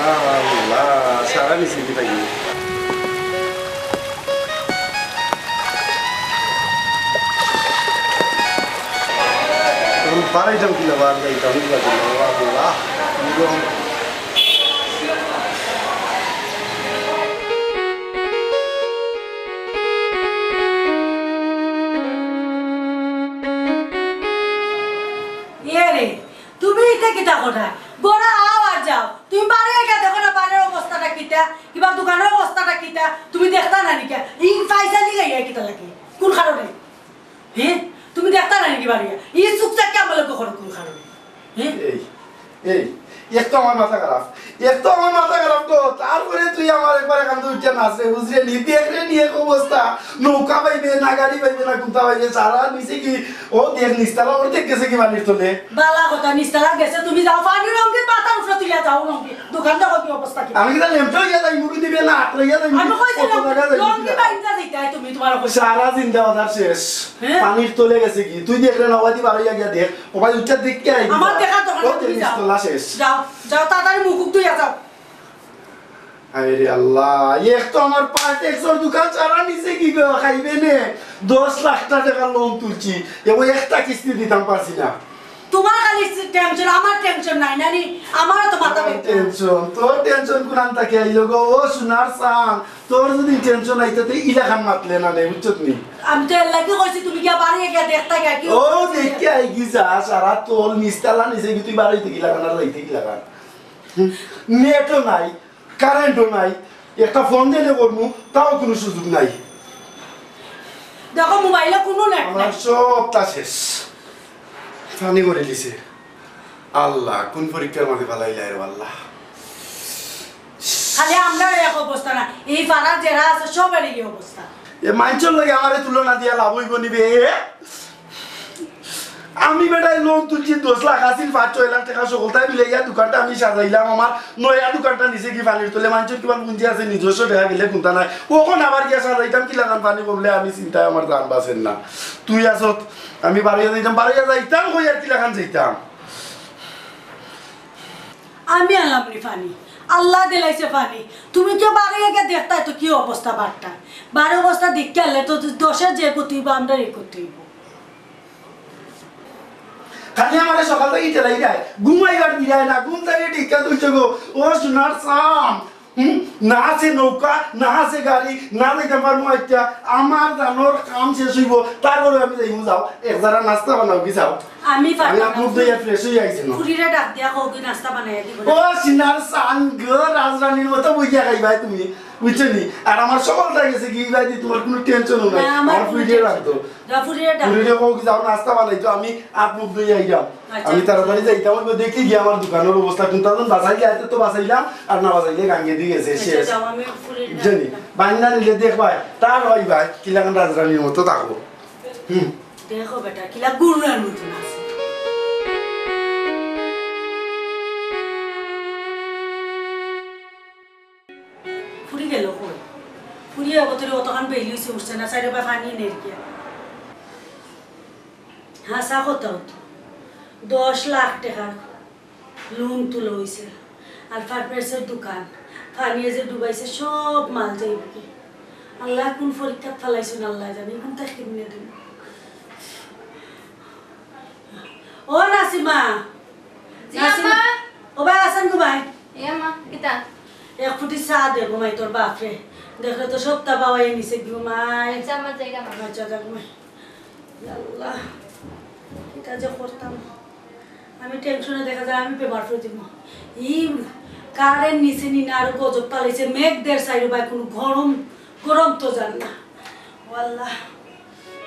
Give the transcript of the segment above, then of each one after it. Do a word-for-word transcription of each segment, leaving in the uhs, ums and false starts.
আল্লাহ, সারা নিচে কি থাকি? এখন পারাইতাম কি না, বার যাইতাম কি না, আল্লাহ। এ রে, তুমি ইতা কিতা কররায়? বড় আও আর যাও। তুমি বারে গিয়া দেখো না, বারের অবস্থাটা কিতা, কিবা দোকানর অবস্থাটা কিতা, তুমি দেখতা না নি কিয়া? ইন ফাইসালি গাইয়া কিতা লাগে? কোন কারণে? হে? তুমি দেখতা না নি কিবা গিয়া? ই চুপ চাকিয়া আমার লগে করো কোন কারণে? হে? এই, এই, এক তো আমার মাথা খারাপ, এক তো আমার মাথা খারাপ গো, তারপরে তুই আমার একবার এখান থেকে উঠে নাচরে, বুঝরে নি, দেখরে নি এক অবস্থা, নৌকা পাইবে না, গাড়ি পাইবে না, কুন্তা পাইবে, সারা নিচে কি, ও দেখ নিচতলা অর্ধেক গেছে কি পানির তলে। বালা কথা, নিচতলা গেছে, তুমি যাও, পানি রঙ্গি পাতার উপরে তুলিয়া যাও, রঙ্গি, দোকান দেখো কি অবস্থা কি? আমি কিতা লেমটা হইয়া যাই, মুখে দিবে না, আত লইয়া যাই, আমি কইছি কত জায়গা যাই, রঙ্গি বাইন্দা যাইতায় তুমি, তোমার কইছি। সারা জিন্দাবাদ আর শেষ। হ্যাঁ? পানির তলে গেছে কি? তুই দেখরে না, ওয়াদি বারইয়া গিয়া দেখ। ও ভাই, উঠা দেখ কে আইবি? আমার দেখার দরকার ও নাই, তুমি যাও। নিচতলা শেষ। যাও, যাও, তাড়াতাড়ি মুখ ধুইয়া যাও। আরে আল্লাহ, এক তো আমার পার্ট এক্সর দোকান সারা নিচে কি গো, খাইবে নে? দশ লাখ টাকা লোন তুলছি, এবং একটা কিস্তি দিতাম পারছি না। তোমার খালি টেনশন, আমার টেনশন নাই নানি? আমারও তো মাথা ব্যথা। টেনশন, তোর টেনশন কোনান থাকি আইলো গো? ও সোনার চান, তোর যদি টেনশন আইতো, তুই ইলাখান মাতলে না নে, বুঝছত নি? আমি তো এর লাগি কইছি, তুমি গিয়া বাড়ি গিয়া দেখতা গিয়া কি ও, অইছে। দেখি আই কি যা, সারা তোল নিচতলা নিচে কি তুই বাড়াইতে গিলাখান আর যাইতে গিলাখান? হুম, নেটও নাই, কারেন্টও নাই, একটা ফোন দিলে করমু, তাও কোনো সুযোগ নাই। দেখো, মোবাইলে কোনো নেট আমার নাই। সবটা শেষ, পানি করে দিছে। আল্লাহ, কোন পরীক্ষার মাঝে ফালাইলা রে আল্লাহ। খালি আমরার এক অবস্থা না, এই পাড়ার যারা আছে সবারই এই অবস্থা। এ মাইনষর লগে আমারে তুলনা দিয়া লাভ অইবো নি বে? আমি বেটায় লোন তুলছি দশ লাখ, আছিল পাঁচ ছয় লাখ টাকা, সকলতায় মিলাইয়া দোকানটা আমি সাজাইলাম। আমার নয়া দোকানটা নিচে কি পানির তলে, মাইনষর কিমান পুঞ্জি আছে, নিজস্ব টাকা গেলে কুন্তা নাই। অখন আবার গিয়া সাজাইতাম কিলাখান পানি পড়লে, আমি চিন্তায় আমার জান বাঁচের না। তুই আছত, আমি বারইয়া যাইতাম, বারইয়া যাইতাম, কই আর কিলাখান যাইতাম। আমি আনলাম নি পানি, আল্লায় দিলাইছে পানি। তুমি তো বারইয়া গিয়া দেখতায় তো কি অবস্থা বারটা। বারো অবস্থা দেখতে আনলে তো দশের যে করতে অইবো, আমরার এই করতে অইবো। খালি আমারে সকাল থাকি ঠেলাই দেয়, ঘুমাইবার দিরায় না, ঘুম থাকি টিকা তুলছে গো। ও সোনার চান, হুম, না আছে নৌকা, না আছে গাড়ি, না যাইতাম পারমু আইচ্ছা। আমার জানোর কাম শেষ অইবো, তারপরে আমি যাইমু। যাও, এক জারা নাস্তা বানাও কি যাও। আমি আমি পারতাম হাত না। মুখ ধুইয়া ফ্রেশ অইয়া আইছি না। ফুরিরে ডাক দিয়া কও কি নাস্তা বানাইয়া দিব না। ও সোনার চান গো, রাজরানীর মতো বইয়া খাইবায় তুমি, বুঝছো নি? আর আমার সকালটা গেছে কি, ইবাদি তোমার কোনো টেনশনও নাই। না, আমার আমার কোনো ফুরিরে টেনশন রাখতো। যা ফুরিরে ডাক। ফুরিরে কও কি যাও নাস্তা বানাইতো, আমি হাত মুখ ধুইয়া আইলাম। আচ্ছা। আমি তাড়াতাড়ি যাইতাম, অইবো দেখি গিয়া আমার দোকানর অবস্থা, কোনটা যখন বাঁচাইলে আইতে তো বাঁচাইলাম, আর না বাঁচাইলে গাঙ্গে দিয়ে গেছে, আচ্ছা, শেষ। যাও, আমি ফুরির জানি, ডাক। বান্না নিলে দেখবায়, তার ভাই ভাই, কিলাখান রাজরানীর মতো থাকবো। হুম। দেখো বেটা, কিলা গুরুরার মতন আছে। ফুরি গেল কই? ফুরি অবতরে অতখান বেইলি অইছে, উঠছে না, সাইডে বা পানি নেই কি? হাছা কথা অতো। দশ লাখ টাকার লোন তুলা অইছে। আর ফার্নিচারর দোকান, পানিয়ে যে ডুবাইছে, সব মাল যাইবো কি? আল্লায় কোন পরীক্ষাত ফালাইছইন আল্লায় জানে, কোনটা কেমনে দিন। ও নাসিমা, জি, নাসিমা। আম্মা। ও ভাই, আছেন গো ভাই? এ আম্মা, কিতা? এক ফুটি চা দে গো মাই তোর বাপরে। দেখলে তো সবটা বাবাই নিছে গো মাই। আচ্ছা, আম্মা, যাইগা আম্মা। আচ্ছা, যাক মাই। ইয়া আল্লাহ, কিতা যে করতাম। আমি টেনশনে দেখা যায় আমি বেমার পড়ি যাইমু। ই কারেন্ট নিছে নি না আরো গজব ফালাইছে। মেঘ দের চাইরো ভাই, কোনো গরম, গরম তো যার না। ও আল্লাহ।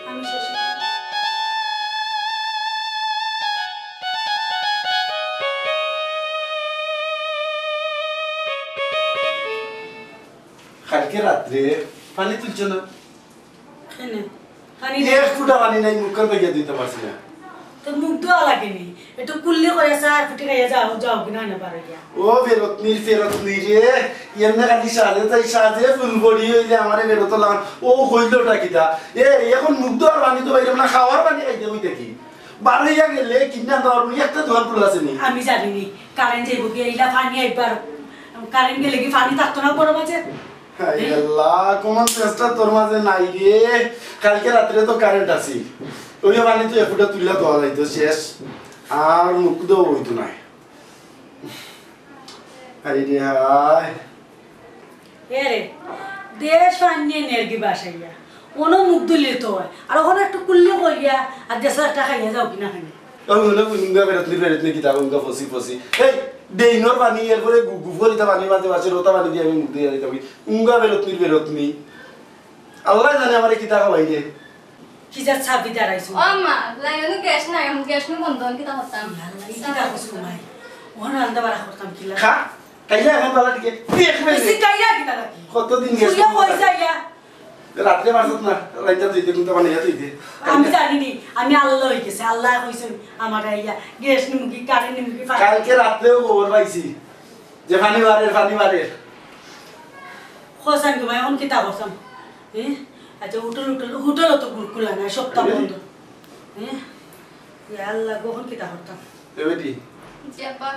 আমি শেষ। কালকে রাত্রে পানি তুলছো না? কেনে? পানি এক ফুটা পানি নাই, মুখ কান ধুইয়া দিতে পারছি না। তো মুখ ধোয়া লাগেনি, একটু কুল্লি করে চা ফুটি খাইয়া যাও, যাও কিনা না পারো গিয়া। ও বেরতনির ফেরতনি রে, এমনে খালি সাজে তাই সাজে ফুল বড়ি হইলে আমারে বেরোতো লাগান। ও হইল ওটা কিতা? এ, এখন মুখ ধোয়ার পানি তো বাইরে না, খাওয়ার পানি খাইতে হইতে কি? বার হইয়া গেলে কিনা দেওয়ার মধ্যে একটা দোকান খোলা আছে নি? আমি জানি নি, কারেন্ট যাইব কি, এইলা পানি একবার কারেন্ট গেলে কি পানি থাকতো না ঘরর মাঝে? হায় আল্লাহ, common sense টা তোর মাঝে নাই রে। কালকে রাত্রে তো কারেন্ট আছিল, ওই পানি তো এফুটা তুলিয়া দেওয়া যাইতো, শেষ। আর মুখ দেওয়া হইতো না। আরে রে হায়। এ রে, দেশ পানি নিয়া নেরগি বাসাইয়া। অনো মুখ ধুইলে তো অয়। আর অনো একটু কুল্লি করিয়া, আর দেশর একটা খাইয়া যাও কিনা খানি। ওই মনে হয় উঙ্গা বেরোতনি, বেরোতনি কিতা উঙ্গা ফসি ফসি। এই, ডেইনর পানি, এরপরে গু-, গুফর ইতা পানি মাঝে মাঝে রোতা পানি দিয়া আমি মুখ ধুইয়া দিতাম। উঙ্গা বেরোতনি, বেরোতনি। আল্লাহ জানে আমারে কিতা খাওয়াই রে। কি যা চাবি দাঁড়াইছো? ও মা, লাইনো গ্যাস নাই, আমি গ্যাস নু বন্ধ, আমি কিতা করতাম? আল্লাহ, এই কিতা করছো মাই? ওখানে রান্না বাড়া করতাম কিলা? খা, খাইলে এখন বালা দিকে। এক মিনিট। বেশি খাইয়া কিতা লাগি? কতদিন গ্যাস শুয়ে বন্ধ কই থাকে? যাইয়া? রাত্রে বাসত না, রাইতা তুই দে, কিন্তু বানাইয়া তুই দে। আমি জানি নি, আমি আল্লাহ হই গেছে, আল্লাহ কইছেন আমার আইয়া, গ্যাস নিমুখী, কারেন্ট নিমুখী, ফাঁকা। কালকে রাত্রেও খবর পাইছি যে পানি বাড়ের, পানি বাড়ের। খোসান গো ভাই, এখন কিতা করতাম? হ্যাঁ? আচ্ছা, হোটেল, হোটেল, হোটেলও তো খু-, খোলা নাই, সপ্তাহ আরে। বন্ধ। হ্যাঁ? ইয়া আল্লাহ, গো, এখন কিতা করতাম? এ বেটি। জি আব্বা।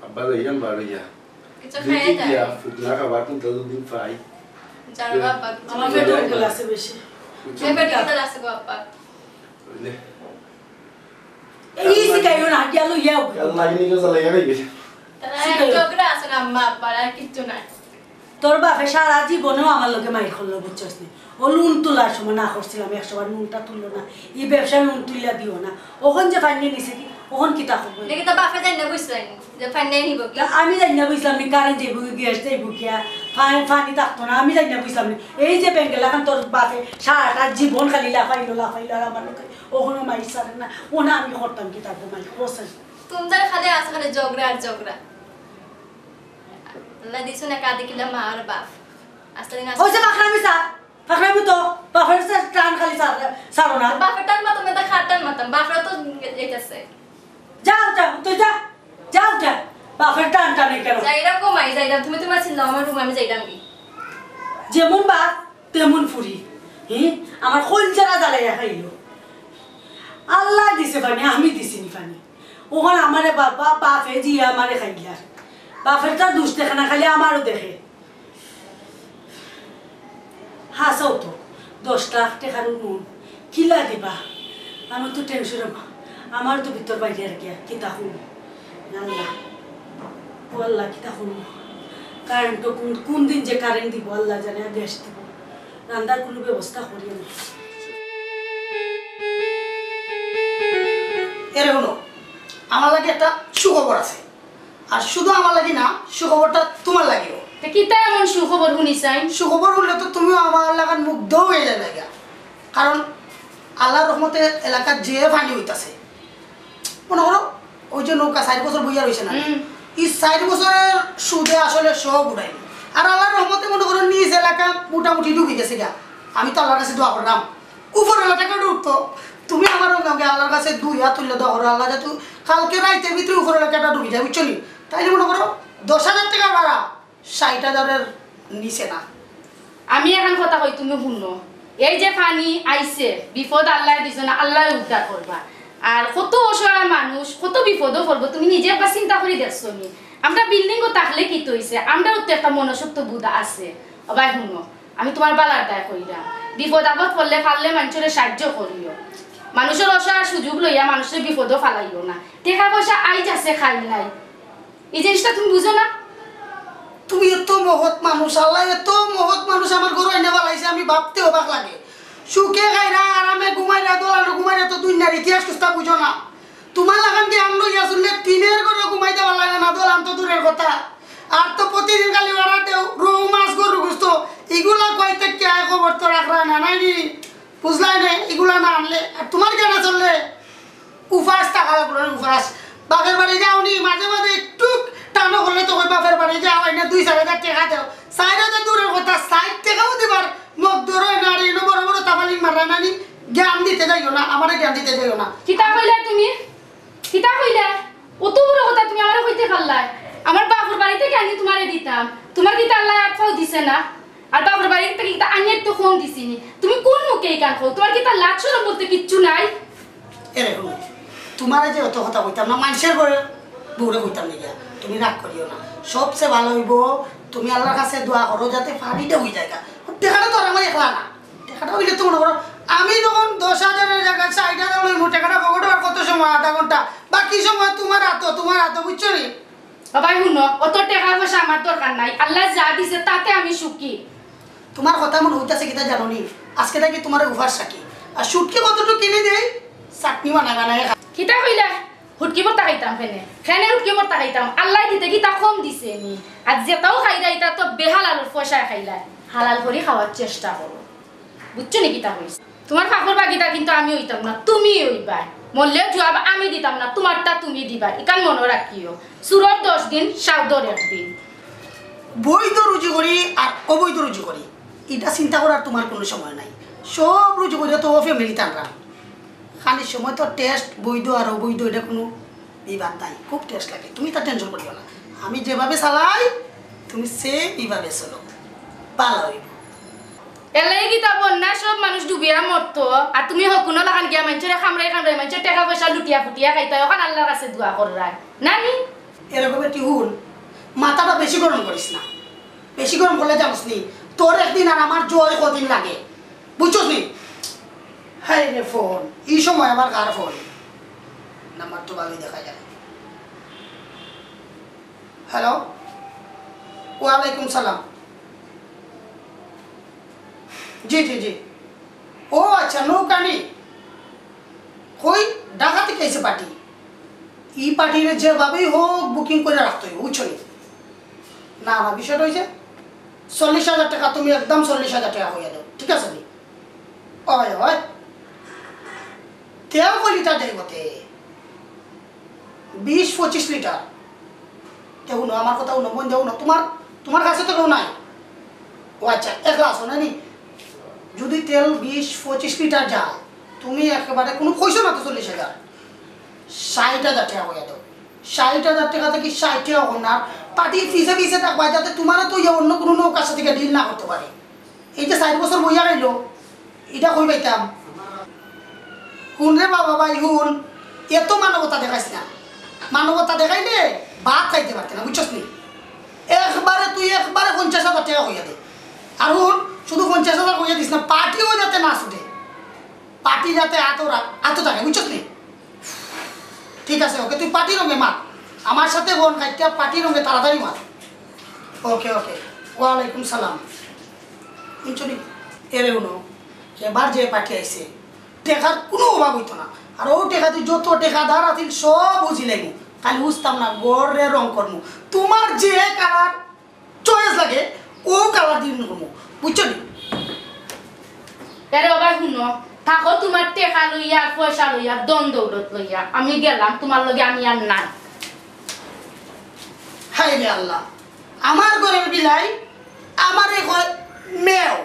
আব্বা যাইরাম বার হইয়া। কিছু দেখি খাইয়া যায়। গিয়া ফুটনা খাবার কোনটা দুদিন পাই। জানো না আব্বা, কিছু আমার খাইয়া পেটও যায়। ভুল আছে বেশি। বুঝছো? এ পেটে কিতা আছে গো আব্বা? বুঝলে? এই যে গাইও না, গিয়া লইয়া আও। আল্লাহ, ইনি তো জ্বালাইয়া খাইবে। তারা শিখাইও। ঝগড়া আছে না আম্মা আব্বার, আর কিচ্ছু নাই। তোর বাপে সারা জীবনেও আমার লগে মাইর করলো, বুঝছস নি? ও নুন তোলার সময় না করছিলাম, একশো বার নুনটা তুললো না, এই ব্যবসা নুন তুলিয়া দিও না। অখন যে ফাইনে নিছে কি, অখন কিতা করবো? দেখি তো বাপে যাই না বুঝলাম যে ফাইনে নিব কি? তা আমি যাই না বুঝলাম নি, কারেন্ট যাইব কি, গ্যাস যাইব কি, আর ফা-, পানি থাকতো না, আমি যাই না বুঝলাম নি। এই যে বেঙ্গেল এখন তোর বাপে সারাটা জীবন খালি লাফাইলো, লাফাইলো, আর আমার লগে অখনো মাইর ছাড়ে না, ও না আমি করতাম কি তার মাইর, খোসান। তোমরা খালি আছে খালি ঝগড়া আর ঝগড়া। আল্লাহ দিছো না কাঁদে কিলা মা আর বাপ। আস্তে দিন আস্তে ওই যে পাকড়ামি স্যার, পাকড়ামি তো, বাপের স্যার টান খালি স্যার, স্যারও না। বাপের টান মাতাম না, তা খার টান মাতাম। বাপরা তো যাইতেছে। যাও, যাও, তুই যা, যাও, যা। বাপের টান টানে কেন? যাইরাম গো মাই, যাইরাম। তুমি তোমার চিল্লাও, আমার রুমে আমি যাইরাম কি? যেমন বাপ, তেমন ফুরি। হি? আমার কইলজারা জ্বালাইয়া খাইলো। আল্লাহ দিছে পানি, আমি দিছি নি পানি। ওখানে আমারে বাবা, বাপে জি আমারে খাইলার। বাপের তার দুষ দেখে না, খালি আমারও দেখে। হাছাউ তো, দশ লাখ টেকার নুন, কিলা দিবা? আমি তো টেনশনে, আমার তো ভিতর বাইরে আর কি, কিতা কইমু? আল্লাহ, ও আল্লাহ, কিতা কইমু? কারেন্ট তো কোন, কোন দিন যে কারেন্ট দিব, আল্লাহ জানে, আর গ্যাস দিব। রান্দার কোনো ব্যবস্থা করিও না। এরে হুনো, আমার লাগি একটা সুখবর আছে। আর শুধু আমার লাগি না, সুখবরটা তোমার লাগিও। তে কিতা এমন সুখবর হুনিছাইন? সুখবর হুনলে তো তুমিও আমার লাখান মুগ্ধ হয়ে যাইবায়গি। কারণ আল্লাহর রহমতে এলাকাত যে পানি হইতাছে, মনে করো ওই যে নৌকা চার বছর বইয়া রইছে না, হুম। এই চার বছরের সুদে আসলে সব উড়াই। আর আল্লাহর রহমতে মনে করো নিজ এলাকা মোটামুটি ডুবি গেছে গা। আমি তো আল্লাহর কাছে দোয়া করলাম, উপরওয়ালা টেকা ডুবতো। তুমি আমার লগে আল্লাহর কাছে দুই হাত তুলে দোয়া করো, আল্লাহ যাতে কালকে রাইতের ভিতরে উপরওয়ালা টেকা ডুবি যায়, বুঝছো নি? তাইলে মনে করো দশ হাজার টেকা ভাড়া ষাট হাজারের নিচে না। আমি এখন কথা কই, তুমি হুনো। এই যে পানি আইছে, বিপদ আল্লাহ দিছে না, আল্লাহ উদ্ধার করবা। আর কত অসহায় মানুষ, কত বিপদও পড়বো, তুমি নিজে একবার চিন্তা করি দেখছো নি? আমরা বিল্ডিংও থাকলে কি তো হইছে, আমরাও তো একটা মনুষ্যত্ব বোধ আছে। ও ভাই হুনো, আমি তোমার বালার দায় কইরাম, বিপদ আপদ পড়লে পারলে মানুষরে সাহায্য করিও। মানুষের অসহায় সুযোগ লইয়া মানুষের বিপদও ফালাইও না। টেকা পয়সা আইজ আছে, খাইল নাই, এই জিনিসটা তুমি বুঝো না? তুমি এত মহৎ মানুষ, আল্লাহ এত মহৎ মানুষ আমার ঘরো আইনা বালাইছে, আমি ভাবতে অবাক লাগে। সুখে খাইরা, আরামে ঘুমাইরা, দোলানো ঘুমাইরা তো দুনিয়ার ইতিহাস কুস্তা বুঝো না। তোমার লাখান কি আম লইয়া শুনলে টিনের ঘরো ঘুমাইতে ভালা লাগে না, দোলান তো দূরের কথা। আর তো প্রতিদিন খালি ওরা দেও, রৌ মাছ, গরু গোস্ত, ইগুলা কইতে কে আয় খবর তো রাখরা না, নাই নি? বুঝলাই নে? ইগুলা না আনলে, আর তোমার কেনা চললে? উপাস থাকা লাগবো না, উপাস। বাপের বাড়ি যাও নি, মাঝে মাঝে একটু টানো করলে তো কই বাপের বাড়ি যাও, আইনা দুই চার হাজার টেকা দেও। চার হাজার দূরের কথা, ষাট টেকাও দিবার মগ ধরো না রে, এনো বড় বড় তাফালিং মাররা না নি, জ্ঞান দিতে যাইও না, আমারে জ্ঞান দিতে যাইও না। কিতা কইলা তুমি? কিতা কইলা? অত বড় কথা তুমি আমারে কইতে পারলায়? আমার বাপর বাড়ি থাকি আনি তোমারে দিতাম, তোমার কিতা আল্লায় এক পাও দিছে না? আর বাপর বাড়ি থাকি কিতা আনিয়া তো কম দিছি নি? তুমি কোন মুখে ইখান কও? তোমার কিতা লাজ শরম বলতে কিচ্ছু নাই? এরে হুনো, তোমারে যে অত কথা কইতাম না, মানুষের ঘরে বউরে কইতাম না গিয়া, তুমি রাগ করিও না। সবচেয়ে ভালো অইবো, তুমি আল্লাহর কাছে দোয়া করো যাতে পানিটা অই যায়। টেকাটা তো আর আমার একলা না, টেকাটা অইলে তো মনে করো, আমি যখন দশ হাজারের জায়গায় ষাইট হাজার লইমু, টেকাটা পকেটো আর কত সময়? আধা ঘন্টা। বাকি সময় তুমার আতো, তুমার আতো, বুঝছো নি? বাবা, হুনো, অত টেকা পয়সা আমার দরকার নাই, আল্লায় যা দিছে তাতে আমি সুখী। তুমার কথা মনে অইতাছে কিতা জানো নি? আজকে থাকি তুমারে উপাস রাখি। আর শুটকি কতটুকু কিনি দেই, চাটনি বানাই বানাই খা। কিতা কইলা? হুটকি ভর্তা খাইতাম কেনে? কেনে হুটকি ভর্তা খাইতাম? আল্লায় দিতে কিতা কম দিছে নি? আর যেতাও খাইরায়, ইতা তো বেহালালর পয়সায় খাইরায়। হালাল করি খাওয়ার চেষ্টা করো। বুঝছো নি কিতা কইছি? তুমার পাপর ভাগিদার কিন্তু আমি অইতাম না, তুমি অইবায়। মরলেও জুয়াব আমি দিতাম না, তুমারটা তুমি দিবায়। ইখান মনো রাখিও, চুরর দশ দিন, সাউদর এক দিন। বৈধ রুজি করি আর অবৈধ রুজি করি, ইটা চিন্তা করার তুমার কুনু সময় নাই। সব রুজি করিয়া তো ফ্যামিলি টানলাম। খালি সময় তো টেস্ট, বৈধ আর অবৈধ, ইটা কুনু বিবাদ নাই, খুব টেস্ট লাগে। তুমি তার টেনশন করিও না, আমি যেভাবে চালাই তুমি সেম ইভাবে চলো, ভালা অইবো। এলাই কিতা বন্যায় সব মানুষ ডুবিয়া মরতো, আর তুমি হকুনো লাখান গিয়া মানষরে কামড়াই কামড়াই মানষর টেকা পয়সা লুটিয়া ফুটিয়া খাইতায়, অখান আল্লাহর কাছে দোয়া কররায়। না নি? এরকম একটি হুন, মাথাটা বেশি গরম করিস না, বেশি গরম করলে জানোস নি, তোর একদিন আর আমার জয় কদিন লাগে, বুঝছস নি? হায় রে ফোন, ই সময় আবার কার ফোন? নাম্বার তো ভালোই দেখা যায়। হ্যালো, ওয়ালাইকুম সালাম। জি, জি, জি। ও আচ্ছা, নৌকা নি? কই, ঢাকা থাকি আইছে পার্টি? ই পার্টিরে যেভাবেই হোক বুকিং করি রাখতে অইবো, বুঝছো নি? না, না, বিষয়টা অইছে চল্লিশ হাজার টেকা, তুমি একদম চল্লিশ হাজার টেকা কইয়া দেও, ঠিক আছে নি? অয়, অয়। তেল কয় লিটার যাইবো তে? বিশ পঁচিশ লিটার। তে হুনো, আমার কথা হুনো, মন দিয়া হুনো। তুমার, তুমার কাছে তো কেউ নাই। ও আচ্ছা, একলা আছো না নি? যদি তেল বিশ পঁচিশ লিটার যায়, তুমি একেবারে কুনু কইছো না তো চল্লিশ হাজার। ষাইট হাজার টেকা কইয়া দেও। ষাইট হাজার টেকা থাকি ষাইট টেকা অখন না। পার্টি পিছে পিছে থাকবা, যাতে তুমারে তো ইয়া অন্য কুনু নৌকার সাথে ডিল না করতে পারে। এই যে চাইর বছর বইয়া খাইলো, ইটা কই পাইতাম? হুন রে বাবা ভাই, হুন, এত মানবতা দেখাইস না। মানবতা দেখাইলে ভাত খাইতে পারতে না, বুঝছস নি? একবারে তুই একবারে পঞ্চাশ হাজার টেকা কইয়া দে। আর হুন, শুধু পঞ্চাশ হাজার কইয়া দিস না, পার্টিও যাতে না ছুটে, পার্টি যাতে আতো রা-, আতো থাকে, বুঝছস নি? ঠিক আছে, ওকে, তুই পার্টি রুমে মাত। আমার সাথে ফোন কাইট্টা পার্টি রুমে তাড়াতাড়ি মাত। ওকে, ওকে। ওয়ালাইকুম সালাম। বুঝছো নি? এরে হুনো, এবার যে পার্টি আইছে, টেকার কুনু অভাব অইতো না। আর অউ টেকা দি যত টেকাদার আছিল সব উজি লাইমু। খালি উজতাম না, ঘররে রং করমু। তুমার যে কালার চয়েস লাগে, অউ কালার দি রং করমু। বুঝছো নি? আরে বাবা, হুনো, থাকো তুমার টেকা লইয়া, পয়সা লইয়া, ধন দৌলত লইয়া। আমি গেলাম, তুমার লগে আমি আর নাই। হায় রে আল্লাহ, আমার ঘরর বিলাই আমারে কয় মেও।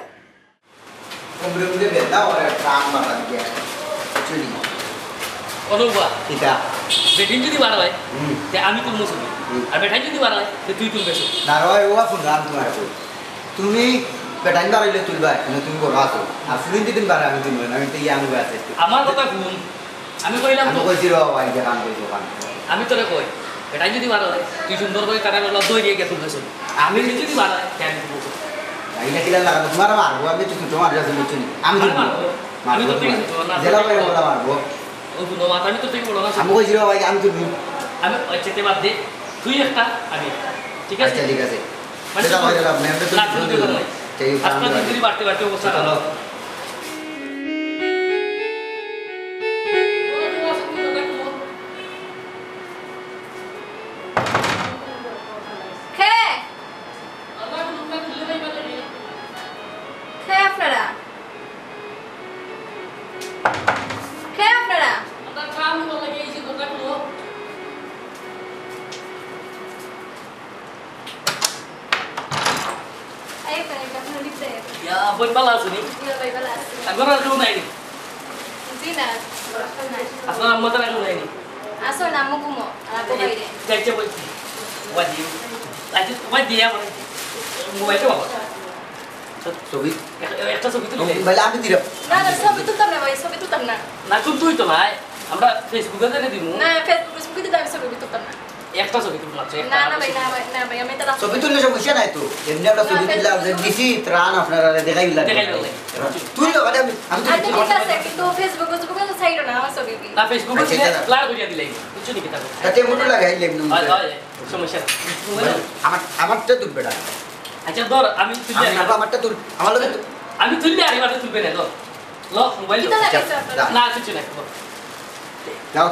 কোমরে উঠে বেদনা, ওরা প্রাণ বাঁচা দিয়ে আসে। চুরি। অনুপা। কিতা? বেটিন যদি বার হয়, হুম। তে আমি তুলমু ছবি। হুম। আর বেটাইন যদি বার হয়, তে তুই তুলবে ছবি। না রে ভাই, ও এখন রাম তোমার এখন। তুমি বেটাইন বার হইলে তুলবা, কিন্তু তুমি বড় আছো। আর ফুরিন যদি বার হয়, আমি তুলবো না, আমি তো ইয়াং হয়ে আছি একটু। আমার কথা হুন, আমি কইলাম আমি তো। কইছি রে বাবা, এই যে কাম কইছো, কাম। আমি তোরে কই, বেটাইন যদি বার হয়, তুই সুন্দর করি তারে বললা, দই দিয়ে গেছে বলেছে। আমি যদি বার হয়, তে আমি দিব। এটা কিলা লাগাবো? তোমার মারবো, আমি তো ছোট মানুষ আছি, বুঝছো নি? আমি তো আমি মারবো। মারবো আমি তো তোমার। ঠিক আছে, তোমার না জেলা করে বলা মারবো। ও, হুনো, মাথা আমি তো ঠিক বলো না। আমি কইছি রে বাবা, আমি তো নি। আমি, আচ্ছা, তে বাদ দে। তুই একটা, আমি একটা। ঠিক আছে? আচ্ছা, ঠিক আছে। মানে, সেটা হয় না, ম্যাম তো লাখ তুমি টাকা বলো। নয়। ঠিক আছে, আজকে আমি দিন ধরে বাড়তে বাড়তে অবস্থা চলো। খারাপ। খে? খে আপনারা? খে আপনারা? এই তো, এই তো, আপনারা লিখতে হবে। ইয়া, বই ভালা আছো নি? জি, ভাই, ভালা আছি। আর ঘরে আর কেউ নাই নি? জি না, নাই। আপনার আম্মা তারা কেউ নাই নি? আসো না, আম্মু ঘুমো, আর আব্বু বাইরে। যাইতে বলছি। ওয়া দিও। আচ্ছা, ওয়া দিয়ে আমার মোবাইলটা বাবা। ছবি? এক-, একটা ছবি তুলি। মোবাইলে আমি দিলাম। না, না, ছবি তুলতাম না ভাই, ছবি তুলতাম না। না, তুই, তুই তো ভাই। আমরা Facebook-এ ছেড়ে দিমু। না, Facebook, Facebook-এ দিলে আমি ছবি তুলতাম না। একটা ছবি তুলতে লাগছে, একটা না, না ভাই, না ভাই, না ভাই, আমি এটা রাখতে ছবি তুললে সমস্যা নাই তো। এমনি একটা ছবি তুললে আপনি দিছি, ত্রাণ আপনারা দেখাই দিলাম। দেখাই দিলাম। তুললে মানে আমি, আমি তুলি। আচ্ছা, ঠিক আছে, কিন্তু Facebook, Facebook-এ তো ছাইড়ো না আমার ছবি। না, Facebook-এ আচ্ছা, দিলে আচ্ছা। Blur করিয়া দিলাই। বুঝছো নি কিতা? তাতে এমন লাগাই লেম নুন। হয়, হয়, সমস্যা নাই। আমার, আমারটা তুলবে না। আচ্ছা, ধর, আমি তুলি আমি আনি। আবার আমারটা তুল, আমার লগে তুল। আমি তুললে আর এবার তুলবে না, ধর। ল, মোবাইল কিতা ল। লাগাইছো আপনারা? না, কিছু নাই, ধর। যাও।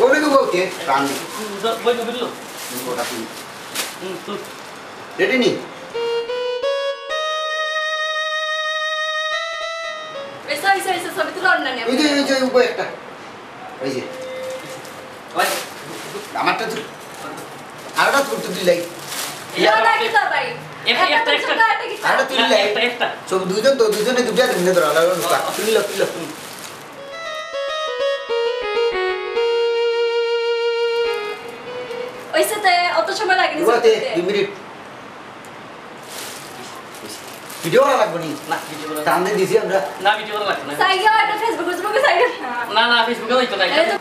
ওরে গো, ওকে, প্রাণ। হুম, ধর, বই, বই, বই, ল। ওটা তুল। হুম, তুল। রেডি নি? এসো, এসো, এসো, ছবি তুলো না নি? ওই যে, ওই যে, উপরে একটা। ওই যে। ওই। আমারটা তুল। আরোটা তুল, তুই দিলাই। ইয়া, না, না, কি তোর ভাই? একটা, একটা, একটা, একটা। আরোটা তুল দিলাই। একটা, একটা। সব দুইজন তো, দুইজনে দুইটা দিন ধরো, আলাদা আলাদা। তুল, তুল, তুল। ওইসে তো অত সময় লাগেনি। দুই মিনিট। ভিডিও করা লাগবো নি? না, ভিডিও করা টান দিয়ে দিছি আমরা। না, ভিডিও করা লাগবে না। সাইয়া একটা Facebook, Facebook-এ সাইয়া না। না, না, Facebook-এ হইতো না। এই তো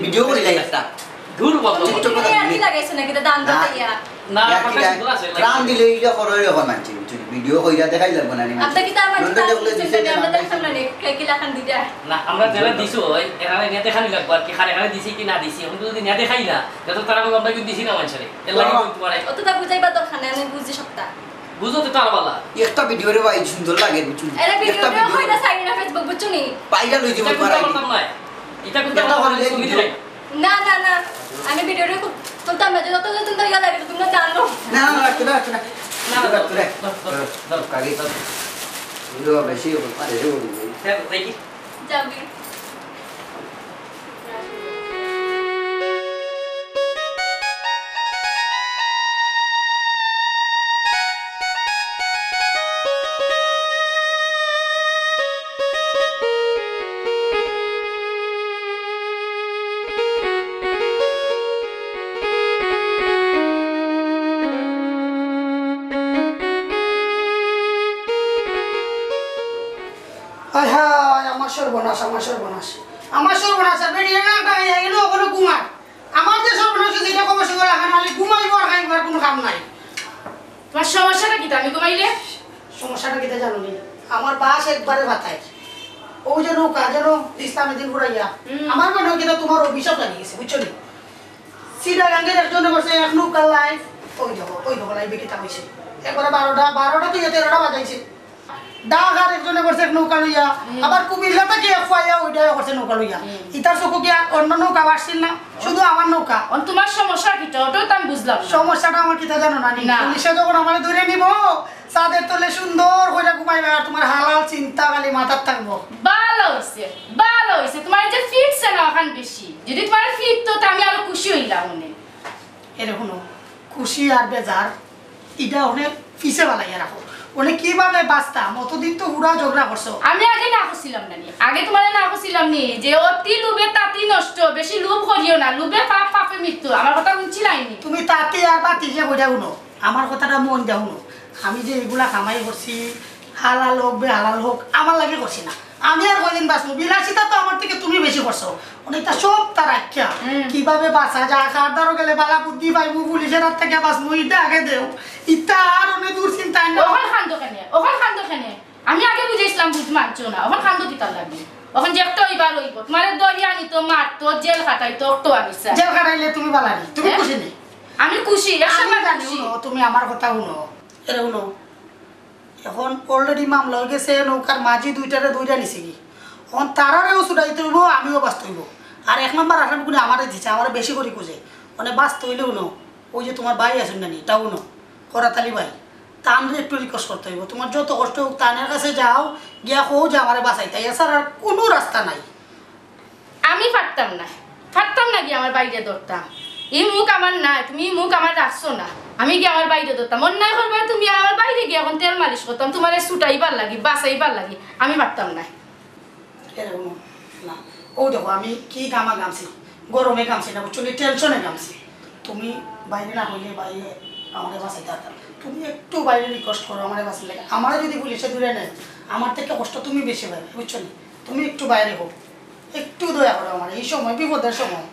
ভিডিও করি লাই একটা। দূর বল। TikTok-এ আর কি লাগাইছো নাকি? এটা দান না। দিতে ইয়া। না, ইয়া, আমার কি কাছে লাগ-, সুন্দর আছে, প্রাণ দিলে ইটা করো, এরকম মানছি, বুঝছো? ভিডিও কইরা দেখাই লাগবো না নি মানছি। আপনি কি তার মাঝে নন্দন তার দেখলে কিছু দিছে নেই, না, আমরা না। দেখলাম না নি, কে কি লাখান দিতে। না, আমরা যারা দিছো, ওই এখানে নেটে খালি লাগবো আর কি, খারে খারে দিছি কি না দিছি, এখন যদি নেটে খাই না, যত তারা বলবো আমরা কিন্তু দিছি না মানছি। এর লাগি বলতে পারে। অতটা বুঝাইবা দরকার নাই, আমি বুঝি সবটা। বুঝো তো তার বালা। একটা ভিডিও রে ভাই সুন্দর লাগে, বুঝছো? আরে ভিডিও একটা ভিডিও ভিডিও। হয় না, সাইড না Facebook, বুঝছো নি? পাইরা লই যাবো এটা পারাই। করতাম না। এটা কিন্তু এটা আমার হলে সুবিধা ভিডিও। নাই। না, না, না। আমি ভিডিও রে খুব তুলতাম না, যত তুলতাম ইয়া লাগে, তুমি জানো। না, না, রাখতে না, রাখতে না। না, না, রাখতে না। ধর, ধর, ধর, কাগে। ধর। ভিডিও বেশি হবে, পারে রে বলি। হ্যাঁ, দেখি। যাবি। হায় হায়, আমার সর্বনাশ, আমার সর্বনাশ, আমার সর্বনাশ। আর বেরিয়ে না, না, এই এলো ওগুলো ঘুমায়। আমার যে সর্বনাশ হয়েছে, এটা খবর সঙ্গে রাখা নাহলে ঘুমাইবো আর খাইবো, আর কোনো কাম নাই। তোমার সমস্যাটা কিতা? আমি ঘুমাইলে? সমস্যাটা কিতা জানো নি? আমার বাস একবারে বাতায়। ওই যে নৌকা, যেন ইসলামী দিন ঘুরাইয়া। হুম। আমার মনে হয় কিতা তোমার অভিশাপ লাগিয়ে গেছে, বুঝছো নি? সিডাগাঙ্গের একজনে বসে এক নৌকার লাইফ, ওই দেখো, ওই দেখো, লাইভে কিতা হয়েছে। একবারে বারোটা, বারোটা তো ইয়ে তেরোটা বাজাইছে। ঢাকার একজনে করছে এক নৌকা লইয়া, হুম। আবার কুমিল্লা থেকে এক ফুয়াইয়া ওইটাও করছে নৌকা লইয়া। হুম। ইতার চোখে কি আর অন্য নৌকা ভাসছিল না? শুধু আমার নৌকা। অন তোমার সমস্যা কিতা? ওটাও তো আমি বুঝলাম না। সমস্যাটা আমার কিতা জানো না নি? না। পুলিশে যখন আমারে ধরে নিব, চাঁদের তলে সুন্দর করে ঘুমাইবে আর তোমার হালাল চিন্তা খালি মাথার থাকবো। ভালো হইছে, ভালো হইছে। তোমার এই যে ফিটছে না ওখান বেশি। যদি তোমার ফিট তো, তো আমি আরো খুশি হইলাম অনেক। এরে হুনো, খুশি আর বেজার, ইটা অনেক পিছে বালাইয়া রাখো। অনেক কিভাবে বাঁচতাম? অতদিন তো হুড়া ঝগড়া করছো। আমি আগে না করছিলাম না নি? আগে তোমারে না করছিলাম নি যে অতি লোভে তাতি নষ্ট, বেশি লোভ করিও না, লোভে পাপ, পাপে মৃত্যু। আমার কথা শুনছিলাইনি? তুমি তাতি আর বাতি যে কইরা হুনো, আমার কথাটা মন দিয়া হুনো। আমি যে এগুলা কামাই করছি, হালাল হোক, বেহালাল হোক, আমার লাগি করছি না। আমি আর কয়দিন বাঁচবো? বিলাসিতা তো আমার থেকে তুমি বেশি করছো। অনেকটা সব তার আখ্যা। হুম। কিভাবে বাঁচা যায়, কার দ্বারো গেলে বালা বুদ্ধি পাইবো, পুলিশের হাত থেকে বাঁচবো, ইটা আগে দেও। ইটা আর অনেক দূর চিন্তা না। ওখান খান্দো কেনে? ওখান খান্দো কেনে? আমি আগে বুঝাইছিলাম, বুঝ মানছো না। ওখান খান্দো কিতার লাগি? ওখান যে একটা ওইবার ওইব। তোমারে দরিয়া নিত, মারতো, জেল খাটাইতো, অক্টো আমি চাই। জেল খাটাইলে তুমি বালা নি, তুমি হ্যাঁ? খুশি নি? আমি খুশি, একশো আমি বার জানি, খুশি। হুনো, তুমি আমার কথা হুনো। এরে হুনো, এখন already মামলা হয়ে গেছে, নৌকার মাঝি দুইটারে দুইটা নিছে কি? এখন তারারেও ছুটাইতে হইব, আমিও বাঁচতে হইব। আর এক নম্বর আসামি কোনে আমারে দিছে, আমারে বেশি করে খুঁজে। মানে বাঁচতে হইলে হুনো, ওই যে তোমার ভাই আছেন না নি, তাও হুনো, করাতালি ভাই, তানরে একটু রিকোয়েস্ট করতে হইব। তোমার যত কষ্ট হোক, তানের কাছে যাও, গিয়া কও যে আমারে বাঁচাইতা, এছাড়া আর কোনো রাস্তা নাই। আমি পারতাম না, পারতাম না গিয়া আমার ভাইরে ধরতাম। ই মুখ আমার নাই, তুমি ই মুখ আমার রাখছো না। আমি গিয়া আমার ভাইরে ধরতাম, অন্যায় করবায় তুমি, আমার ভাইরে গিয়া এখন তেল মালিশ করতাম, তোমারে ছুটাইবার লাগি, বাঁচাইবার লাগি, আমি পারতাম না। এরে হুনো, না, ও দেখো, আমি কি গামা গামছি, গরমে গামছি না, বুঝছো নি, টেনশনে গামছি। তুমি বাইরে না হইলে বাইরে আমারে বাঁচাইতে পারতাম। তুমি একটু বাইরে রিকোয়েস্ট করো আমারে বাঁচাইতে, আমারে যদি পুলিশে ধরে নেয়, আমার থেকে কষ্ট তুমি বেশি পাইবে, বুঝছো নি? তুমি একটু বাইরে হোক, একটু দয়া করো আমার এই সময়, বিপদের সময়।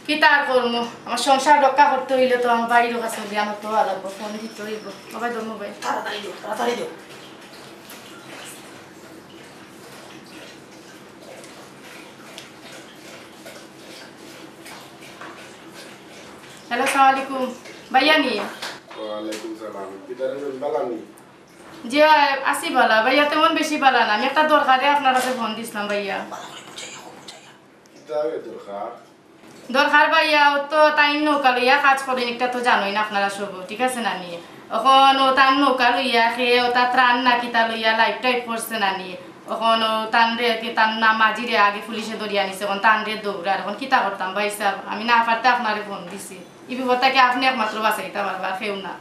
কিতা আর করমু? আমার সংসার রক্ষা করতে অইলে তো আমার ভাইর কাছে গিয়া আমার তো আলাপ ফোন দিতে অইব। বাবা, ধর মোবাইল। তাড়াতাড়ি দেও, তাড়াতাড়ি দেও। হ্যালো, আসসালামু আলাইকুম। ভাইয়া নি? ওয়ালাইকুম সালাম। কিতা রে, বালা নি? জি, আছি বালা। ভাইয়া তেমন বেশি বালা না। আমি একটা দরকারে আপনার কাছে ফোন দিছিলাম ভাইয়া। কিতা রে দরকার? দরকার ভাইয়া, ও তো তাইন নৌকা লইয়া কাজ করেন, একটা তো জানোই না আপনারা সব, ঠিক আছে না নি? অখন ও তান নৌকা লইয়া খে, ও তার ত্রাণ না কিতা লইয়া লাইফ টাইপ করছে না নি? অখন ও তান রে, কি তার নাম মাঝি রে, আগে পুলিশে ধরিয়া নিছে, অখন তান রে দৌড়ার, অখন কিতা করতাম ভাই সাহেব? আমি না পারতে আপনারে ফোন দিছি। ই বিপদ থাকি আপনে একমাত্র বাঁচাইতা পারবা, কেউ না।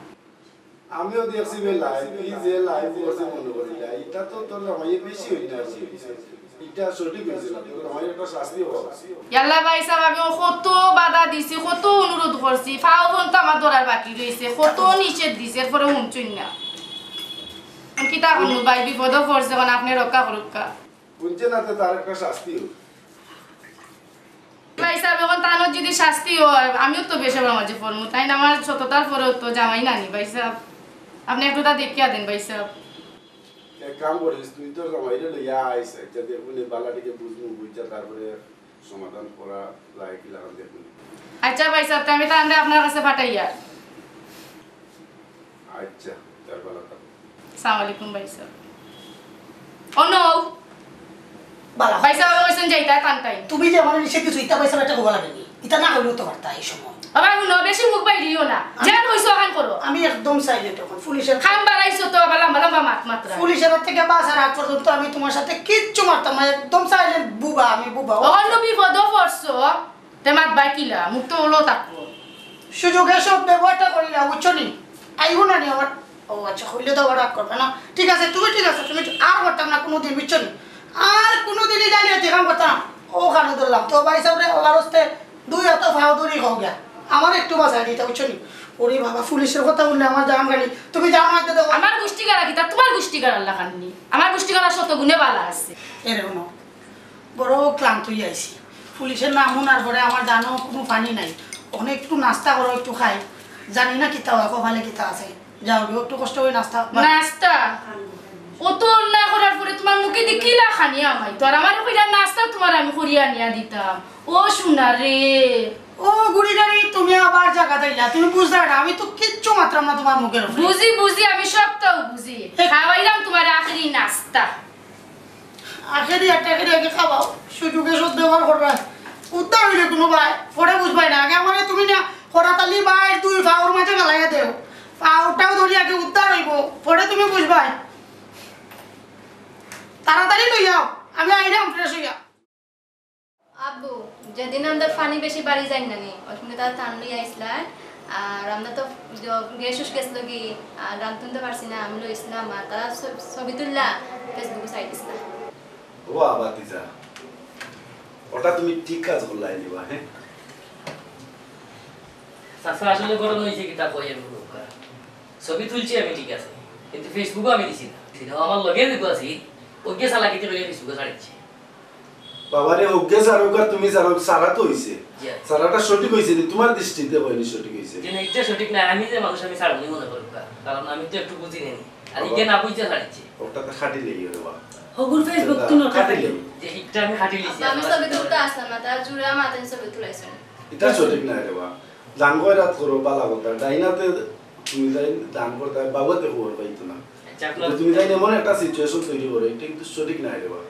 আমিও দেখছি বে লাইভ, ই যে লাইভ করছে মনে করি না, ইটা তো তোর জামাইয়ে বেশি অন্যায় করছে। ইটা সঠিক অইছে না, তোর জামাইর একটা শাস্তি হওয়া উচিত। ইয়াল্লা ভাই সাহেব, আমি কত বাধা দিছি, কত অনুরোধ করছি, ফাও পর্যন্ত আমার ধরার বাকি রইছে, কত নিষেধ দিছি, এরপরে হুনছইন না। আমি কিতা করমু ভাই, বিপদো পড়ছে, অখন আপনে রক্ষা করউক্কা। হুনছে না তো তার একটা শাস্তি হোক। ভাই সাহেব, অখন তানর যদি শাস্তি হয়, আমিও তো বেশ মাঝে পড়মু, তাই না? আমার সততার পরেও তো জামাই নানি, ভাই সাহেব। আপনে একটু তা দেখিয়া দেন, ভাই সাহেব। এক কাম করিস, তুই তোর জামাইরে লইয়া আইস, একটা দেখুন এই বালাটিকে বুঝমু, বুঝা তারপরে সমাধান করা যায় কি লাগান দেখুন। আচ্ছা ভাই সাহেব, তো আমি তানরে আপনার কাছে পাঠাইয়ার। আচ্ছা, তার বালা থাকো। আসসালামু আলাইকুম ভাই সাহেব। ও নো। বালা। ভাই সাহেব কইছেন যে ইটা টান টাইম। তুমি যে আমার নিষেধ দিছো, ইটা ভাই সাহেব একটা হবা লাগে নি? ইটা না হইলেও তো পারতা এই সময়। বাবা, হুনো, বেশি মুখ বাইরিও না। আমি যেন হইছো অখান করো। আমি একদম সাইলেন্ট অখন। পুলিশের কাম বাড়াইছো তো, আবার লম্বা লম্বা মাত মাতরা। পুলিশের হাত থেকে বাঁচার আগ পর্যন্ত আমি তোমার সাথে কিচ্ছু মারতাম না, একদম সাইলেন্ট বুবা, আমি বুবা। অন্য বিপদও পড়ছো। তে মাত ভাই কিলা? মুখ তো ওলো থাকবো। সুযোগে সব ব্যবহারটা করিলা, বুঝছো নি? আইবো না নি আমার? ও আচ্ছা, হইলে তো আবার রাগ করবে না। ঠিক আছে, তুমি ঠিক আছে, তুমি আর করতাম না কোনোদিন, বুঝছো নি? আর কোনোদিনই জানি এতে কাম করতাম না। ও কানো ধরলাম, তো ভাই সাহেব রে, ওবার হস্তে দুই হাত ফাও দড়ি খাও গিয়া। আমার একটু বাঁচাই দিতা, বুঝছো নি? ওরে বাবা, পুলিশের কথা উঠলে আমার জান গালি। তুমি যাও না, দাও। আমার গুষ্টি গালা কিতা? তোমার গুষ্টি গালার লাখান নি? আমার গুষ্টি গালা শত গুণে বালা আছে। এরে হুনো, বড় ক্লান্ত অইয়া আইছি। পুলিশের নাম হুনার পরে আমার জানো কুনু পানি নাই। অখন একটু নাস্তা করো, একটু খাই। জানি না কিতা অয়, কপালে কিতা আছে। যাও গিয়া, একটু কষ্ট করি নাস্তা বা- নাস্তা? অত অন্যায় করার পরে তোমার মুখে দি কিলা খানি আমাই? তো আর আমার কইরা নাস্তা তোমার আমি করিয়া আনিয়া দিতাম। ও সোনা রে। ও গুড়ি গাড়ি, তুমি আবার জাগা দিলা। তুমি বুঝলা না, আমি তো কিচ্ছু মাতরাম না তোমার মুখের উপরে। বুঝি, বুঝি, আমি সবটাও বুঝি। এ- খাওয়াইলাম তোমার আখেরি নাস্তা। আখেরি একটা আখেরি আগে খাওয়াও, সুযোগে সদ্ব্যবহার করবা। উদ্ধার অইলে কুনু ভাই, পরে বুঝবায় না। আগে আমারে তুমি না করাতালি ভাইর দুই ফাওর মাঝে ফালাইয়া দেও, ফাওটাও ধরি আগে উদ্ধার অইবো, পরে তুমি বুঝবায়। তাড়াতাড়ি লইয়াও, আমি আইরাম ফ্রেশ অইয়া। আব্বু, যেদিন আমরা পানি বেশি বাড়ি যাই না নি, ওই সময় তারা টান লইয়া আইসলা, আর আমরা তো জ-, গ্যাস উস গেছিল কি, আর রান্ধতে পারছি না, আমি লইছিলাম, আর তারা ছ-, ছবি তুললা, Facebook-এ ছাড়ি দিসলা। ও আবাতিজা, ওটা তুমি ঠিক কাজ করলাই নিবা, হ্যাঁ? চাচা, আসলে ঘটনা হয়েছে কি, তা কই আমি বলবো? ছবি তুলছি আমি, ঠিক আছে, কিন্তু Facebook-এ আমি দিছি না। দিছি না, আমার লগে যেগু আছি, ওকে চালাকিতে লইয়া Facebook-এ ছাড়িছে। বাবারে, হউক গিয়া ছাড়উক আর তুমি ছাড়উক, ছাড়া তো অইছে। জি। ছাড়াটা সঠিক অইছে নি? তুমার দৃষ্টিতে অয়নি সঠিক অইছে? জি না, ইটা সঠিক না। আমি যে মানুষ, আমি ছাড়মুই মনে করউক্কা, কারণ আমি তো একটু বুঝি নি। আর বাবা, ইগে না বুঝিয়া ছাড়িছে। ওটা তো খাটি লেই রে বা। হগুর Facebook তো নটা খাটি লেই। যে ইটা আমি খাটি লেইছি। আমি ছবি তুলতে আসলাম না, তার জুড়ে আমার হাতে ছবি তুলাইছে। ইটা সঠিক না রে বা। দান কয়রাত করো, বালা কথা। ডাইনাতে তুমি যাই দান করতে, বাবুতে খবর পাইতো না। আচ্ছা, আপনার তো তুমি যাই এমন একটা situation তৈরি করো, ইটা কিন্তু সঠিক না রে বা।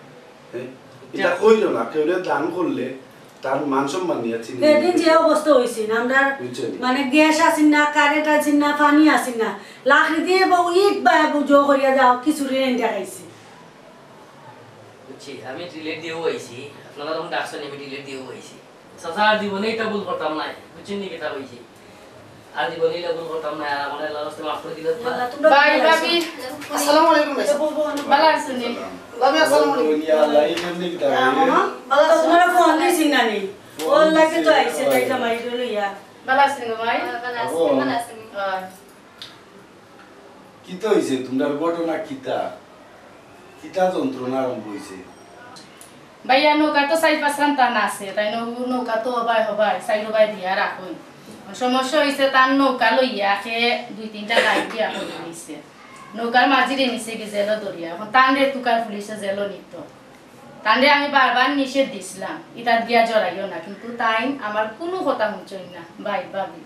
হ্যাঁ? ইটা কইলো না, কেউরে দান করলে তার মান সম্মান নিয়া চিনি। সেদিন যে অবস্থা অইছে, আমরা বুঝছেন? মানে গ্যাস আছিল না, কারেন্ট আছিল না, পানি আছিল না, লাকড়ি দিয়া বা ইট বা জো করিয়া যাও, কিছু রেন দেখাইছি। বুঝছি, আমি টিলেট দিয়াও আইছি, আপনারা যখন ডাকছেন, আমি টিলেট দিয়াও আইছি। চাচা, আর জীবনে ইটা ভুল করতাম নায়, বুঝছেন নি কিতা কইছি? আর জীবনে ইলা ভুল করতাম নায়, আর আমারে আল্লাহর রাস্তায় মাফ করি দিলাম। আল্লাহ, তোমরা ভাই, ভালো আছো? ভাবি। আসসালামু আলাইকুম ভাই। বালা আছইন নি? ভাবি, আসসালামু আলাইকুম। ও, ইয়া আল্লাহ, এই কেমনে কিতা ভাই? মামা, বালা আছো? তোমরা ফোন দিছি না নি? ফোন ওর লাগি তো দিছি, আইছে, তাই ভাই। জামাই লইয়া। বালা আছইন নি গো ভাই? বালা আছি, বালা আছি। হয়। কিতা অইছে? তোমরার ঘটনা কিতা? কিতা যন্ত্রণা আরম্ভ অইছে? ভাইয়া, নৌকা তো চাইর পাঁচখান তান আছে, তাইন নৌকা তো হবায় হবায়, চাইরোবায় দিয়া রাখইন। সমস্যা অইছে, তান নৌকা লইয়া কে দুই তিনটা লাইট দিয়া করি দিছে। নৌকার মাঝিরে নিছে গি জেলো ধরিয়া, এখন তানরে তুকার পুলিশে জেলো নিতো। তানরে আমি বারবার নিষেধ দিছলাম, ইতাত গিয়া জড়াইও না, কিন্তু তাইন আমার কুনু কথা হুনছইন না, ভাই, ভাবি।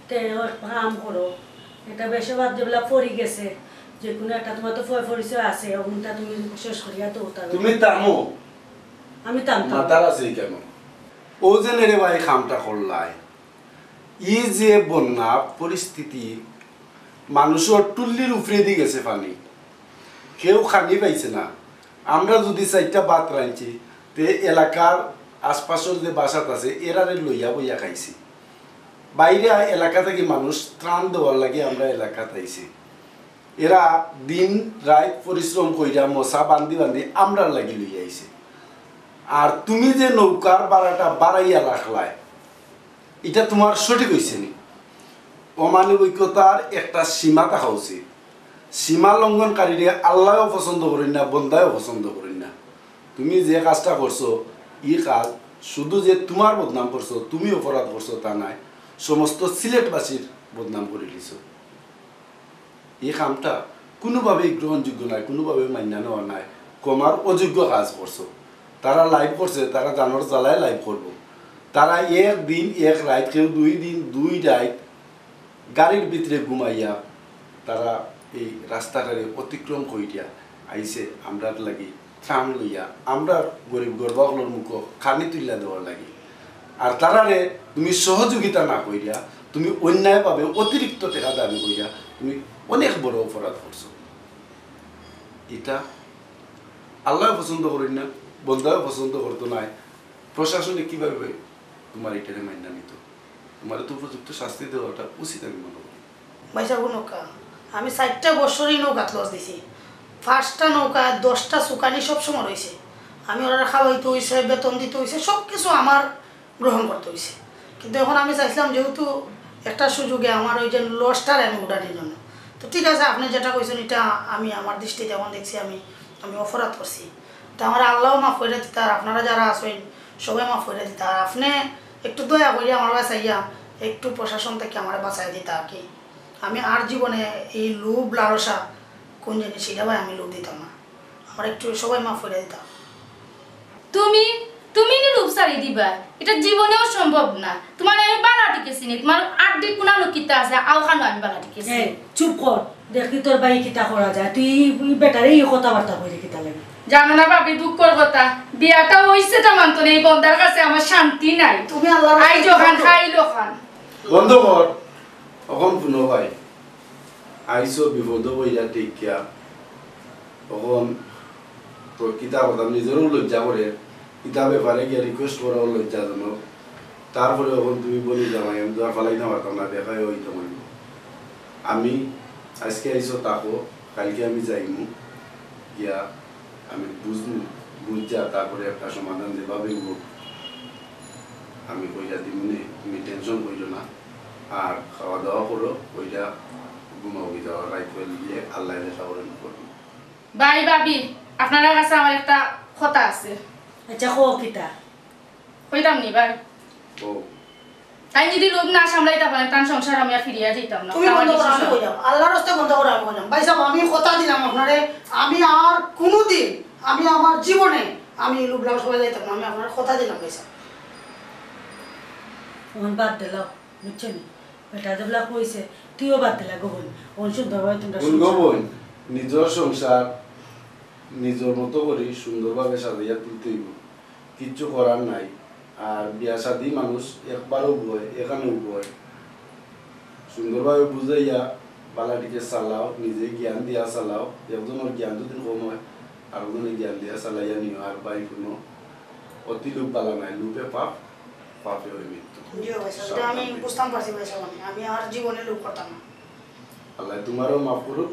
তে এক কাম করো, ইটা বেশে বাদ যেবলা পড়ি গেছে, যে কুনু একটা তুমার তো পয় পরিচয় আছে, অগুনতা তুমি শেষ করিয়া তো উঠাবে। তুমি থামো। আমি থামতাম। মাতার আছে কেন? ও যে নেরে ভাই কামটা করলায়, ই যে বন্যা পরিস্থিতি, মানুষর টুল্লির উপরেদি গেছে পানি, কেউ খানি পাইছে না। আমরা যুদি চাইরটা ভাত রানছি, তে এলাকার আশপাশর যে বাসাত আছে, এরারে লইয়া বইয়া খাইছি। বাইরে এলাকা থাকি মানুষ ত্রাণ দেওয়ার লাগি আমরা এলাকাত আইছি। এরা দিন রাইত পরিশ্রম কইরা মশা বান্ধি বান্ধি আমরার লাগি লইয়া আইছে। আর তুমি যে নৌকার ভাড়াটা বাড়াইয়া রাখলায়, ইটা তুমার সঠিক অইছে নি? অমানবিকতার একটা সীমা থাকা উচিত। সীমা লঙ্ঘনকারীরে আল্লায়ও পছন্দ করইন না, বন্দায়ও পছন্দ করইন না। তুমি যে কাজটা করছো, ই কাজ শুধু যে তুমার বদনাম করছো, তুমি অপরাধ করছো তা নায়, সমস্ত সিলেটবাসীর বদনাম করি দিছো। ই কামটা কুনুভাবেই গ্রহণযোগ্য নায়, কুনুভাবেই মাইন্না নেওয়া নায়। ক্ষমার অযোগ্য কাজ করছো। তারা live করছে, তারা জানর জ্বালায় live করবো। তারা এক দিন এক রাইত, কেউ দুই দিন দুই রাইত গাড়ির ভিতরে ঘুমাইয়া তারা এই রাস্তাটারে অতিক্রম করিয়া আইছে আমরার লাগি ত্রাণ লইয়া, আমরার গরিব গরবা অকলর মুখো খানি তুলিয়া দেওয়ার লাগি। আর তারারে তুমি সহযোগিতা না করিয়া, তুমি অন্যায়ভাবে অতিরিক্ত টেকা দাবি করিয়া তুমি অনেক বড় অপরাধ করছো। ইটা আল্লায় পছন্দ করইন না, বন্দায়ও পছন্দ করতো নায়। প্রশাসনে কিভাবে তুমার ইটারে মাইন্না নিতো? তুমারে তো উপযুক্ত শাস্তি দেওয়াটা উচিত আমি মনে করি। ভাইসাব, হুনউক্কা, আমি চাইরটা বছর ই নৌকাত লজ দিছি, পাঁচটা নৌকা, দশটা চুকানি সব সময় রইছে। আমি ওরারে খাওয়াইতে অইছে, বেতন দিতে অইছে, সব কিছু আমার গ্রহণ করতে অইছে। কিন্তু এখন আমি চাইছিলাম যেহেতু একটা সুযোগে আমার ওই যে লজটারে আমি উঠানির জন্য। তো ঠিক আছে, আপনে যেটা কইছইন ইটা আমি আমার দৃষ্টিতে এখন দেখছি আমি, আমি অপরাধ করছি। তো আমারে আল্লায়ও মাফ করিয়া দিতা, আর আপনারা যারা আছইন সবাই মাফ করিয়া দিতা। আর আপনে একটু দয়া করিয়া আমার বায় চাইয়া একটু প্রশাসন থাকি আমারে বাঁচাইয়া দিতা আর কি। আমি আর জীবনে এই লোভ লালসা কোন জিনিস, ইটা বায় আমি লোভ দিতাম না। আমারে একটু সবাই মাফ করিয়া দিতা। তুমি, তুমি নি লোভ ছাড়ি দিবায়? ইটা জীবনেও সম্ভব না। তুমারে আমি ভালা টিকে চিনি, তুমার আড্ডি কুনানো কিতা আছে, অউখানও আমি ভালা টিকে চিনি। এই, চুপ কর। দেখি তোর বায় কিতা করা যায়। তুই ই বেটারে ই কথাবার্তা কইরে কিতা লাগি? জানো না ভাবি, দুঃখর কথা, বিয়াটা অইছে তা মানতো না, ই বন্দার কাছে আমার শান্তি নাই। তুমি আল্লাহর আইজ অখান, কাইল অখান। বন্ধ কর। অখন হুনো ভাই, আইছো বিপদো পড়িয়া টিকিয়া, অখন তো কিতা করতাম, নিজরও লজ্জা করে, ইতা ব্যাপারে গিয়া request করাও লজ্জাজনক। তারপরে অখন তুমি বনি জামাই, আমি তো আর ফালাইতাম পারতাম না, দেখাই অইতো মানে। আমি আইজকে আইছো থাকো, কাইলকে আমি যাইমু, গিয়া আমি বুঝমু, বুঝিয়া তারপরে একটা সমাধান যেভাবেই হোক আমি কইরা দিমুনে, তুমি tension কইরো না। আর খাওয়া দাওয়া করো, কইরা ঘুমাও গি যাও, রাইত অইলে আল্লায় দেখা করেন করবো। ভাই, ভাবি, আপনারার কাছে আমার একটা কথা আছে। আচ্ছা, কও কিতা? কইতাম নি ভাই? ও। তাইন যদি লোভ না সামলাইতা পারেন, তান সংসার আমি আর ফিরিয়া যাইতাম না। তুমি বন্ধ করো, আমি কইলাম। আল্লাহর রাস্তায় বন্ধ করো, আমি কইলাম। ভাইসাব, আমি কথা দিলাম আপনারে, আমি আর কুনুদিন, আমি আমার জীবনে আমি এই লোভ লালসায় যাইতাম না, আমি আপনারে কথা দিলাম ভাইসাব। অখন বাদ দিলাও, বুঝছো নি? বেটা যেবলা কইছে, তুইও বাদ দিলা গো বইন। অখন সুন্দরভাবে তুমরা হুন গো সংসার। বইন, নিজর সংসার নিজর মতো করি সুন্দরভাবে সাজাইয়া তুলতে অইবো। কিচ্ছু করার নাই। আর বিয়া শাদি মানুষ একবারও বয়, এখানেও বয়। সুন্দরভাবে বুঝাইয়া বালাটিকে চালাও, নিজে জ্ঞান দিয়া চালাও। একজনর জ্ঞান যদি কম হয়, আরোজনে জ্ঞান দিয়া চালাইয়া নিও। আর ভাই হুনো, অতি লোভ বালা নাই, লোভে পাপ, পাপে হয় মৃত্যু। জি ভাইসাব, ইটা আমি সাবধান। বুঝতাম পারছি ভাইসাব, আমি, আমি আর জীবনে লোভ করতাম না। আল্লায় তুমারেও মাফ করুক,